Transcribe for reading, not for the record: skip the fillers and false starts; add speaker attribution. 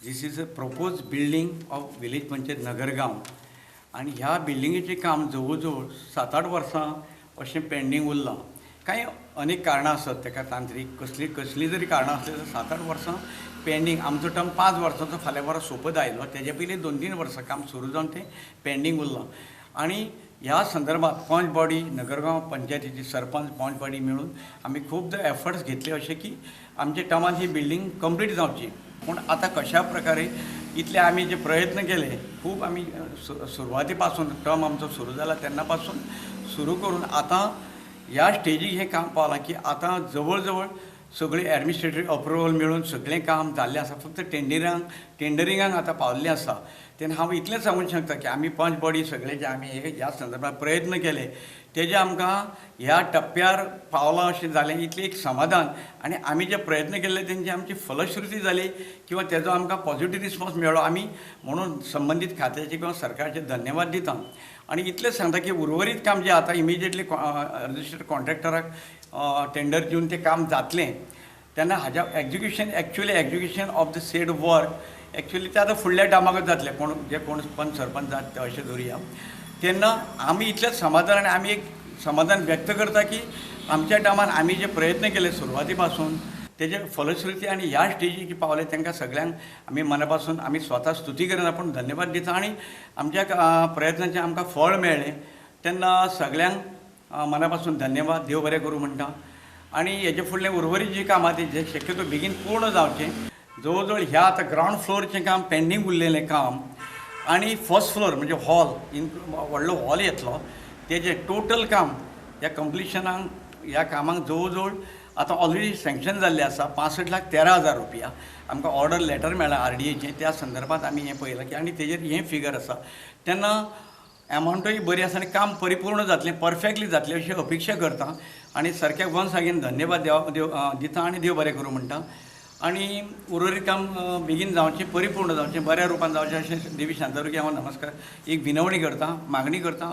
Speaker 1: This is a proposed building of village panchayat Nagargao आनी ह्या बिल्डिंगेचें काम जवळ जवळ 7-8 वर्सां अशें पेंडींग उरलां. कांय अनेक कारणां आसत ताका, तांत्रीक कसलीं कसलीं जरी कारणां आसलीं जाल्यार 7-8 वर्सां पेंडींग. आमचो टर्म 5 वर्सांचो फाल्यां वरां सोंपत आयलो. तेजे पयलीं 2-3 वर्सां काम सुरू जावन तें पेंडींग उरलां. आनी ह्या संदर्भात पंच बॉडी, नगरगांव पंचायतीची सरपंच, पंच बॉडी मेळून आमी खुबदां एफर्ट्स घेतले अशें की आमच्या टर्मान ही बिल्डींग कंप्लीट जावची. पूण आतां कशा प्रकारे इतले आमी जे प्रयत्न केले खूब आमी सुरवाती पासून, टर्म आमचो सुरू जाला तेन्ना पासून सुरू करून आतां ह्या स्टेजीक हें काम पावलां की आतां जवळ जवळ सगळी एडमिनिस्ट्रेटीव अप्रुवल मेळून सगळें काम जाल्लें आसा. फक्त टेंडरिंगाक आतां पावल्लें आसा. तेन्ना हांव इतलेंच सांगूंक शकता की आमी पंच बॉडी सगळे जे आमी हे ह्या संदर्भात प्रयत्न केले, तेजे आमकां ह्या टप्प्यार पावलां अशें जालें, इतलें एक समाधान. आनी आमी जे प्रयत्न केल्ले तेंची आमची फलश्रुती जाली किंवा तेजो आमकां पॉझिटीव रिस्पॉन्स मेळ्ळो. आमी म्हणून संबंदीत खात्याचे किंवा सरकारचे धन्यवाद दिता आनी इतलेंच सांगता की उर्वरीत काम जें आतां इमिजिएटली रजिस्टर्ड कॉन्ट्रॅक्टराक टेंडर दिवन तें काम जातलें. तेन्ना हाज्या execution, actually execution of the said work actually तें आतां फुडल्या टायमाकच जातलें, कोण जे कोण पंच सरपंच जात ते अशें धरुया. तेन्ना आमी इतलेंच समाधान आनी आमी एक समाधान व्यक्त करता की आमच्या टायमान आमी जे प्रयत्न केले सुरवाती पासून तेजे फलश्रुती आनी ह्या स्टेजीक पावले. तांकां सगळ्यांक आमी मना पासून, आमी स्वता स्तुती करिना पूण धन्यवाद दिता. आनी आमच्या प्रयत्नाचें आमकां फळ मेळ्ळें तेन्ना सगळ्यांक मना पासून धन्यवाद, देव बरें करूं म्हणटा. आनी हेजे फुडलें उर्वरीत जी कामां ती जे शक्यतो बेगीन पूर्ण जावचें. जवळ जवळ ह्या आतां ग्रावंड फ्लोरचें काम, पेंडींग उरलेलें काम आनी फर्स्ट फ्लोर म्हणजे हॉल इन व्हडलो हॉल येतलो, तेजें टोटल काम ह्या कंप्लिशनाक, ह्या कामाक जवळ जवळ आतां ऑलरेडी सँक्शन जाल्लें आसा 65,13,000 रुपया. आमकां ऑर्डर लेटर मेळ्ळां आरडीएचें. त्या संदर्भात आमी हें पळयलां की आनी तेजेर हें फिगर आसा. तेन्ना एमावंटूय बरी आसा आनी काम परिपूर्ण जातलें, परफेक्टली जातलें अशी अपेक्षा करता. आनी सारकें वन्स अगेन धन्यवाद देवा देव दिता आनी देव बरें करूं म्हणटा. आनी उर्वरीत काम बेगीन जावचें, परिपूर्ण जावचें, बऱ्या रुपान जावचें अशें देवी शांतादुर्गे हांव नमस्कार, एक विनवणी करता, मागणी करता.